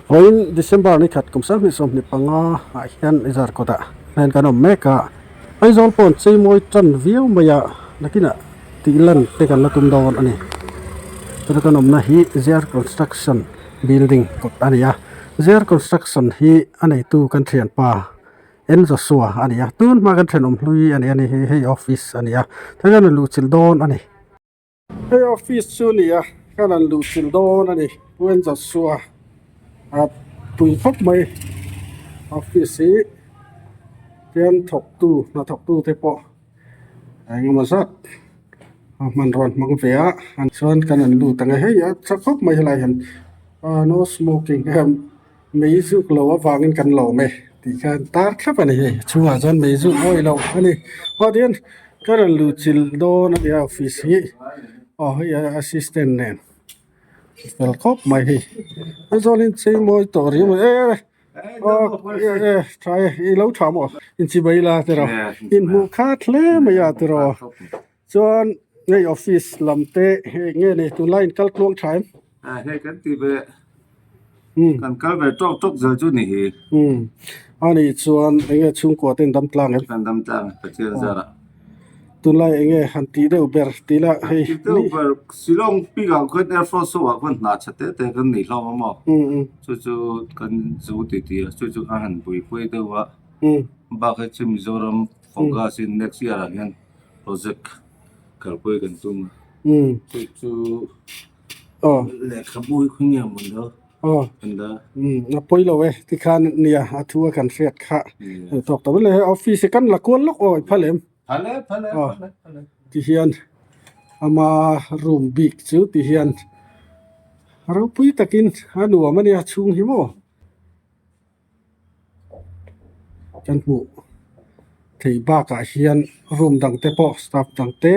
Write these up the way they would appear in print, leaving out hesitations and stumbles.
Vawiin December ni khat kum 2025 ah hian Zarkawt ah hian kan awm mek a, Aizawl pawh an chei mawi tan viau mai a, nakinah tih lan te kan la tum dawn a ni. Tuna kan awmna hi Ziar Construction building kawt a ni a, Ziar Construction hi a neitu kan thianpa En Joshua a ni a, tun hma kan thenawm hlui a ni a ni hi hei office a ni a, tah hian a luhchilh dawn a ni. Hei office chu a ni a kan han luhchilh dawn a ni Pu En Joshua a pui khawp mai office hi hian thawktu hnathawktu te pawh eng emaw zat a hmanraw an hmang ve a chuan kan han lut ang e hei a tha khawp mai helai hian ah no smoking Mei zuk lo avangin kan lawm e tih khan tar thlap a ni hei chhungah chuan mei zuk awih loh a ni aw tihian ka rawn luh chilh dawn a nia office hi aw hei a assistant nen fel khawp mai hei aizawl hi chei mawi tawh riau mai e aw e tha e i lo tha maw inchibai la tiraw inhmuh khat hle mai a tiraw chuan hei office lam te hei nge ni tunlai in kal tluang tha em. Hei kan ti ve kan kal ve tawk tawk zel chu ni hi. A nih chuan enge chhungkua te in dam tlang em? Kan dam tlang Pathian zarah. Tunlai enge han tih deuh ber tih lah hei. Tih deuh ber Shillong peak ah khuan Air Force ho ah khuan hna tha te te kan nei hlauh a maw? Chu chu kan zo ti ti a chu chu kan han buaipui deuh a. Bak hi chu Mizoram focus in next year ah hian project kalpui kan tum a. Chu chu. Lehkhabu hi khaw nge maw lo kan la. A pawi lo e tikhan nia a thu a kan hriat kha tawk tawh mai hei office hi kan la kual lawk aw i phal em? Phal e phal e phal e phal e. Tihian ama room bik chu tihian ropui takin a nuam a nia chhung hi maw. Kan hmuh theih bakah hian room dang te pawh staff dang te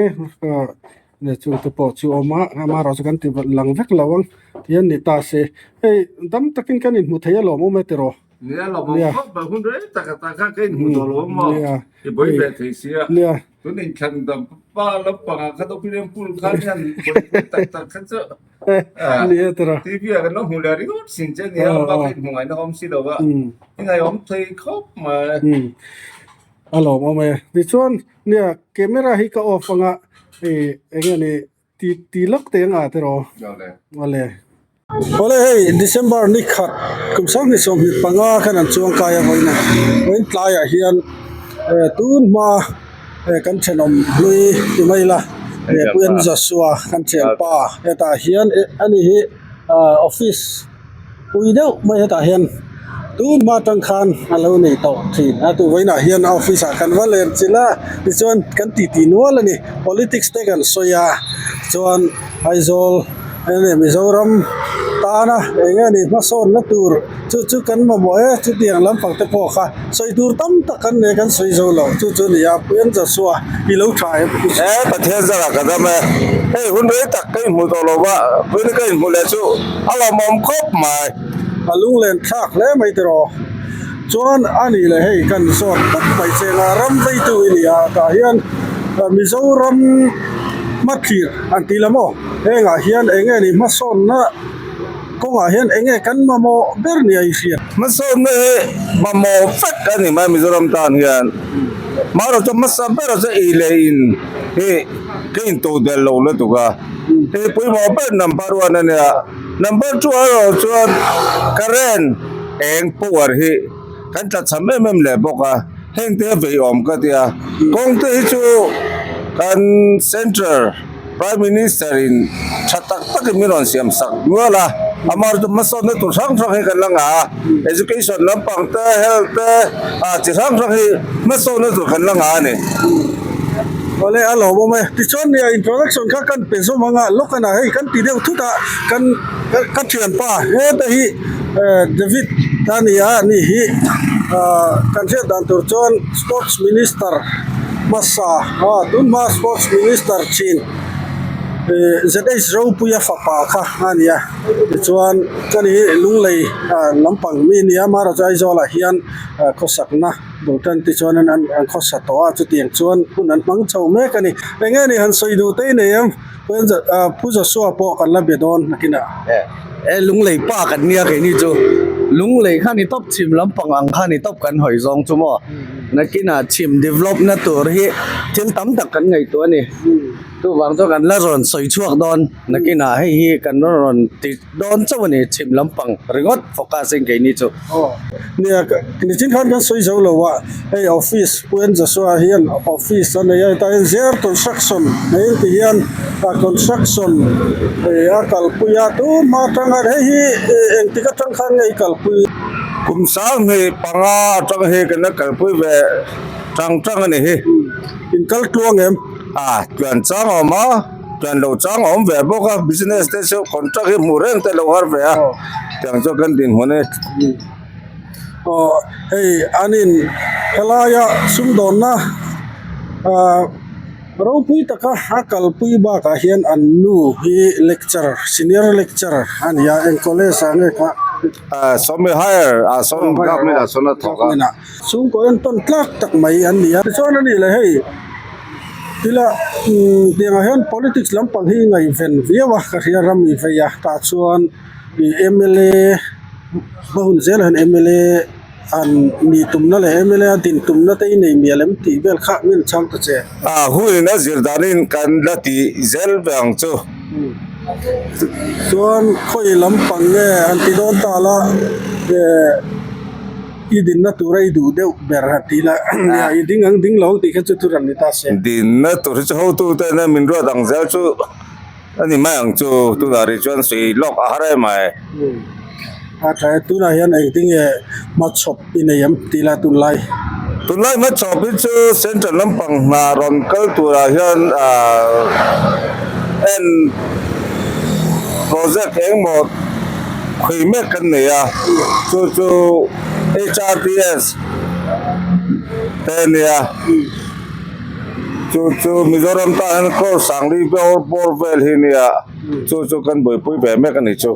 leh chung te pawh chu a awm a amaherawh chu kan ti lang vek lo ang tihian ni ta se hei dam takin kan inhmu thei alawm awm e tiraw. Nia lawm awm khawp mai hun rei tak atang khan ka inhmu tawh lo awm maw i bawi ve thei sia. Tun inthlan dam pa lampangah khan opinion poll khan hian buaipui tak tak kha chu TV ah kan lo hmu leh ringawt sin che nia bak a inhmu ngaihna awm si lo va i ngaihawm thei khawp mai. A lawmawm e. Tichuan nia camera hi ka off anga eng nge ni Ti ti lawk teh anga tiraw? Awle. Awle hei December ni khat kum 2025 khan an chuang kai a vawiin a vawiin tlaiah hian tun hma kan thenawm hlui ti mai ila Pu N Joshua kan thianpa hetah hian ani hi office Pui deuh mai hetah hian tun hma atang khan a lo nei tawh thin a tu vawiinah hian a office ah kan va len chilh a tichuan kan titi nual a ni politics te kan sawi a chuan Aizawl enge Mizoram tana eng nge ni hmasawnna tur chu chu kan mamawh e chutiang lampang te pawh kha sawi tur tam tak kan nei kan sawi zo lo chu chu a ni a Puian Joshua i lo tha em. He Pathian zarah ka dam e hei hun rei tak ka inhmu tawh lo va vawiin ka inhmu leh chu A lawmawm khawp mai. A lunglen thlak hle mai tiraw. Chuan a nih leh hei kan zawt tawp mai che nga ram veitu i ni a tah hian Mizoram hmathlir an tih la maw hengah hian eng nge ni hmasawnna kawngah hian eng nge kan mamawh ber nia i hriat. Hmasawnna hi mamawh vek a ni mai Mizoram tan hian. Marawh chu hmasa ber chu ei leh in hi ka intodelh lo lutuk a. Hei pawimawh ber number one a nia number two ah erawh chuan current eng power hi kan tla cham em em leh bawk a heng te a veiawm ka tia kawng te hi chu kan central prime minister in tha tak tak in min rawn siam sak nual a amaherawhchu hmasawnna tur hrang hrang hi kan la ngah a education lampang te health te ah chi hrang hrang hi hmasawnna tur kan la ngah a ni. Awle a lawmawm e. Tichuan nia introduction kha kan pe zawm anga lawkana hei kan ti deuh thut a kan ka thianpa heta hi David a ni a ni hi ah kan hriat dan tur chuan sports minister hmasa ah tunhma sports minister thin ih ZH Ropuia fapa kha a ni a tichuan ka ni hi Lunglei ah lampang mi a ni a Maharaja Aizawl ah hian khawsakna. Bultan te chuan an an khawsa tawh a chutiang chuan hun an hmang chho mek a ni. Eng nge ni han sawi duh te i nei em? Pu Joshua pawh kan la be dawn nakinah. E lunglei pa kan nia keini chu. Lunglei kha ni tawp chhim lampang ang kha ni tawp kan hawi zawng chu maw. Nakinah chhim develop na tur hi thil tam tak kan ngaihtuah a ni. Chuvang chuan kan la rawn sawi chhuak dawn. Nakinah hei hi kan rawn ti dawn chauh a ni chhim lampang ringawt focus in keini chu. Aw nia nichin khan kan sawi zo lo a hei office Puan Joshua hian office a nei a hetah hian zer construction hei ti hian a construction ih a kalpui a tun hma atanga hei hi engtik atang khan nge i kalpui. Kum 25 atang hi kan la kalpui ve tang tang a ni hi. In kal tluang em? A tluan chang a awm a. Tlan lo chang a awm ve bawk a, business te chu contract hi hmuh reng te lo har ve a, tiang chuan kan dinhmun hi. Aw hei an in helaia sumdawnna ah ropui taka a kalpui bakah hian an nu hi lecturer senior lecturer a ni a eng college ah nge kha. Ah sawmi higher ah sawm government ah sawn a thawk a. Chhungkaw entawn tlak tak mai an ni a tichuan a nih leh hei. Tila tiangah hian politics lampang hi ngaihven viau a ka hria ram i vei a tah chuan ih mla hma hun zelah hian mla an nih tumna leh mla a din tumna te i nei mial em tih vel kha min chhang ta che. A hunin a zir danin kan la tih zel ve ang chu. Chuan khawi lampang nge han ti dawn ta la eh. I dinna tura i duh deuh ber a ti la, nia i ding ang ding lo tih kha chu thu ran ni ta se. Dinna tur hi chu hotute nen min ruat ang zel chu a ni mai ang chu, tunah rih chuan sawi lawk a har em mai. A tha e, tunah hian engtin nge hmachhawp i nei em ti la tunlai? Tunlai hmachhawp hi chu central lampang hna rawn kal turah hian en project engmaw khawi mek kan nei a, chu chu HRTS te a nia, chu chu Mizoram tan hian crore sangli bawr bawr vel hi a nia, chu chu kan buaipui ve mek a ni chu.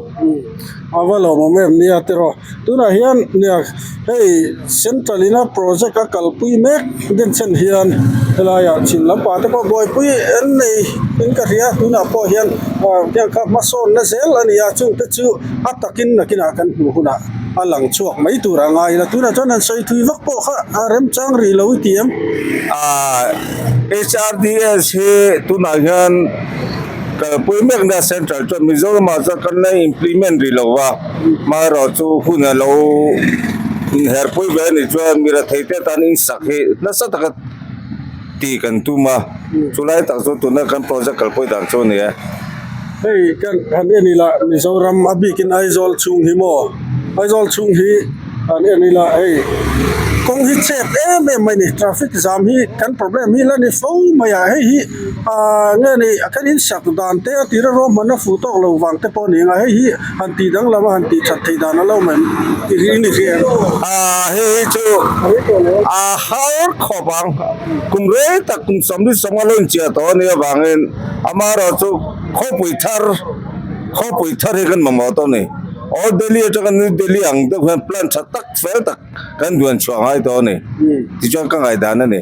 A va lawmawm em nia tiraw, tunah hian nia hei central ina project a kalpui mek denchhen hian helaiah chhim lampang te pawh buaipui an nei in ka hria tunah pawh hian ah tiang kha hmasawnna zel a ni a chungte chu a takin nakinah kan hmuh hunah a lang chhuak mai tur a ngai ila tunah chuan an sawi thui vak pawh kha a remchang rih lo i ti em? Ah HRDS hi tunah hian kalpui mek nia central chuan Mizoramah chuan kan la implement rih lo va hmaerawh chu hun a lo inherpui ve a nih chuan mi rethei te tan insak hi nasa taka tih kan tum a chulai tak chu tuna kan project kalpui dan chu a ni e. Hei kan han en ila Mizoram a bikin Aizawl chhung hi maw Aizawl chhung hi han en ila hei kawng hi chep em em mai a ni traffic jam hi kan problem hi la ni fo mai a hei hi ahh nge ni kan insak dan te a tira ruahmanna fuh tawk lo vang te pawh a ni ang a hei hi han tih danglam a han tih that theih dan a lo awm em i ring ni hria em. Ahh hei hi chu a har khawp ang kum rei tak kum sawmli sawma lo inchiah tawh a nih avangin amaherawh chu khawpui thar khawpui thar hi kan mamawh tawh a ni Old Delhi atanga New Delhi ang deuh hian plan tha tak fel tak kan duan chhuah ngai tawh a ni tichuan ka ngaihdan a ni.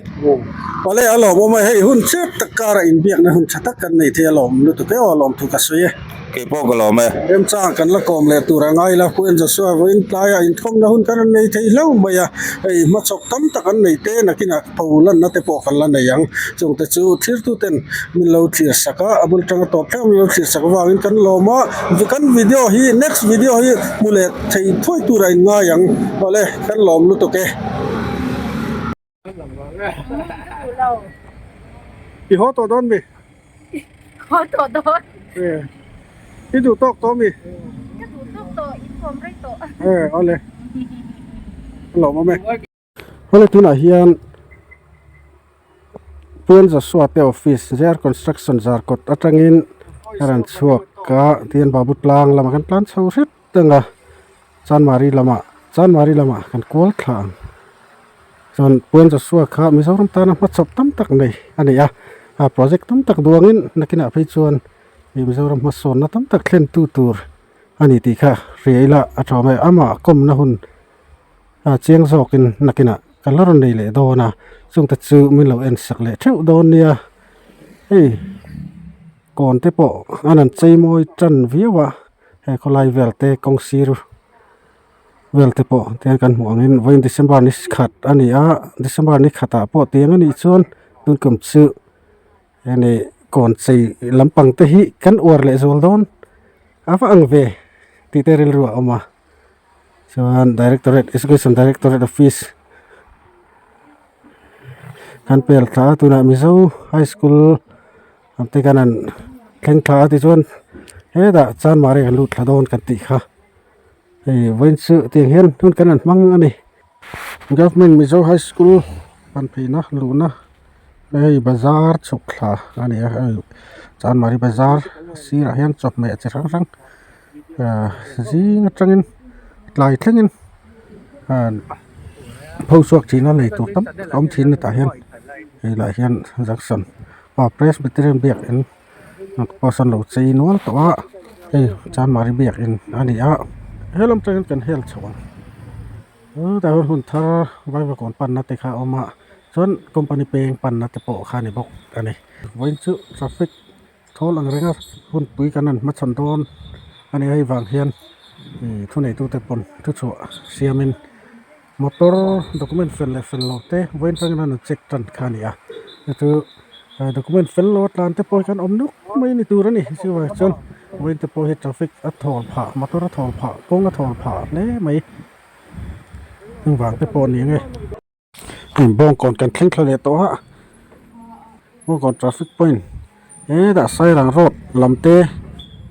Awle a lawmawm a, hei hun chep tak karah inbiakna hun tha tak kan nei thei a lawm lutuk e aw lawm thu ka sawi e. Kei pawh ka lawm e. Remchang kan la kawm leh tur a ngai la, Pu Joshua vawiin tlaiah inkhawmna hun kan rawn nei thei hlauh mai a, hei hmachhawk tam tak an nei te nakinah pho lanna te pawh kan la nei ang. Chungte chu thirtuten min lo thlir sak a, a bul tanga tawp thleng min lo thlir sak avangin kan lawm a, kan video hi next video hi hmu leh thei thuai tur a inngai ang. Awle kan lawm lutuk e. I haw tawh dawn mi? Haw tawh dawn. Eh. I duh tawk tawh mi? Ka duh tawk tawh, in kawm rei tawh. Eh, awle. A lawmawm e. Awle tunah hian Puan Joshua te office Zer Construction Zarkawt atangin a rawn chhuak a, tihian Babu tlang lamah kan tlan chho hret ang a, Chanmari lamah Chanmari lamah kan kual thla ang. Chuan Puan Joshua kha Mizoram tana hmachhawp tam tak nei a ni a, a project tam tak duangin nakinah phei chuan Mizoram hmasawnna tam tak thlentu tur a ni tih kha hria ila a tha awm e, amah kawmna hun a chiang zawkin nakinah ka la rawn nei leh dawn a chungte chu min lo en sak leh theuh dawn nia hei kawn te pawh an han chei mawi tan viau a he khawlai vel te kawng sir. Vel te pawh tiang kan hmuh angin vawiin December ni khat a ni a December ni khatah pawh tiang a nih chuan tun kum chu hemi kawn chei lampang te hi kan uar leh zual dawn a va ang ve tih te rilru a awm a chuan directorate education directorate office kan pel thla a tunah mizo high school ang te khan an thleng thla a tichuan hetah chanmari an lut thla dawn kan tih kha. Hei vawiin chu tiang hian hun kan han hmang a ni government mizo high school pan pheina luhna hei bazar chhuk thla a ni a hei chanmari bazar sirah hian chawhmeh chi hrang hrang ah zing atangin tlai thlengin ah pho chhuak thin a lei tur tam tak a awm thin a tah hian hei lah hian junction ah presbyterian biakin. Post an lo chei nual tawh a hei chanmari biakin a ni a helam atangin kan hel chho ang tah hian hun thar vaivakawn panna te kha a awm a chuan company peng panna te pawh kha a ni bawk a ni vawiin chu traffic thawl ang renga hunpui kan han hmachhawn dawn a ni a hei vang hian ih thuneitute pawn thuchhuah siamin. Motor document fel leh fel lo te vawiin atangin an check tan kha a ni a chu chu document fel lo a tlan te pawh hi khan awm nuk mai ni tur a ni chuvang chuan vawiin te pawh hi traffic a thawl phah motor a thawl phah kawng a thawl phah hle mai engvang te pawh a ni ange. Bawngkawn kan thleng thla leh tawh a Bawngkawn traffic point hetah Sairang road lam te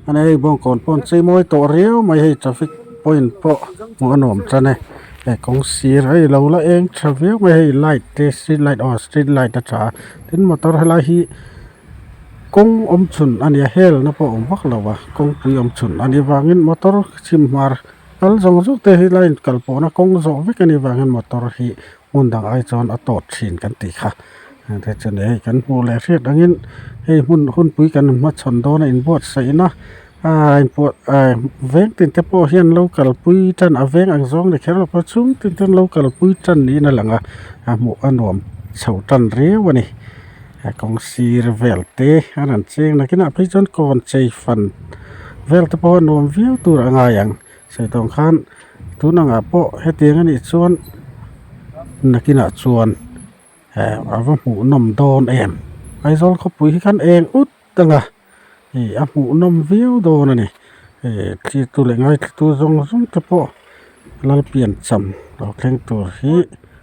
a ni a hei Bawngkawn pawh an chei mawi tawh riau mai hei traffic point pawh hmuh a nuam tan e hei kawng sir hei lo la eng tha viau mai hei light te street light aw street light a tha a tin motor helai hi kawng awm chhun a ni a helna pawh a awm vak lo a kawngpui awm chhun a nih vangin motor chhim hmar kal zawng zawng te hi line kal pawhna kawng zawh vek a nih vangin motor hi hmun dang ai chuan a tawt thin kan tih kha te chuan hei kan hmuh leh hriat angin hei hmun hunpui kan hmachhawn dawn a inbuatsaihna aaa inbuat aaa veng tin te pawh hian lo kalpui tan a veng ang zawng ni kher lo pawh chhung tin ten lo kalpui tan niin a lang a a hmuh a nuam chho tan riau a ni a kawng sir vel te a rawn cheng nakinah phei chuan kawn chei fan vel te pawh a nuam viau tur a ngai ang. Sawi tawng khan tun angah pawh hetiang a nih chuan nakinah chuan eh a va hmuh nawm dawn em Aizawl khawpui hi khan eng ut ang a ih a hmuh nawm viau dawn a ni ih thlir tu leh ngaithla tu zawng zawng te pawh Lalpian cham lo thleng tur hi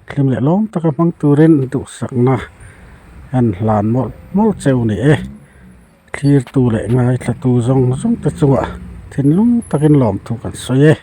thlim leh lawm taka hmang turin duhsakna an hlan mawlh mawlh cheu ni e. Thlir tu leh ngaithla tu zawng zawng te chungah thinlung takin lawmthu kan sawi e.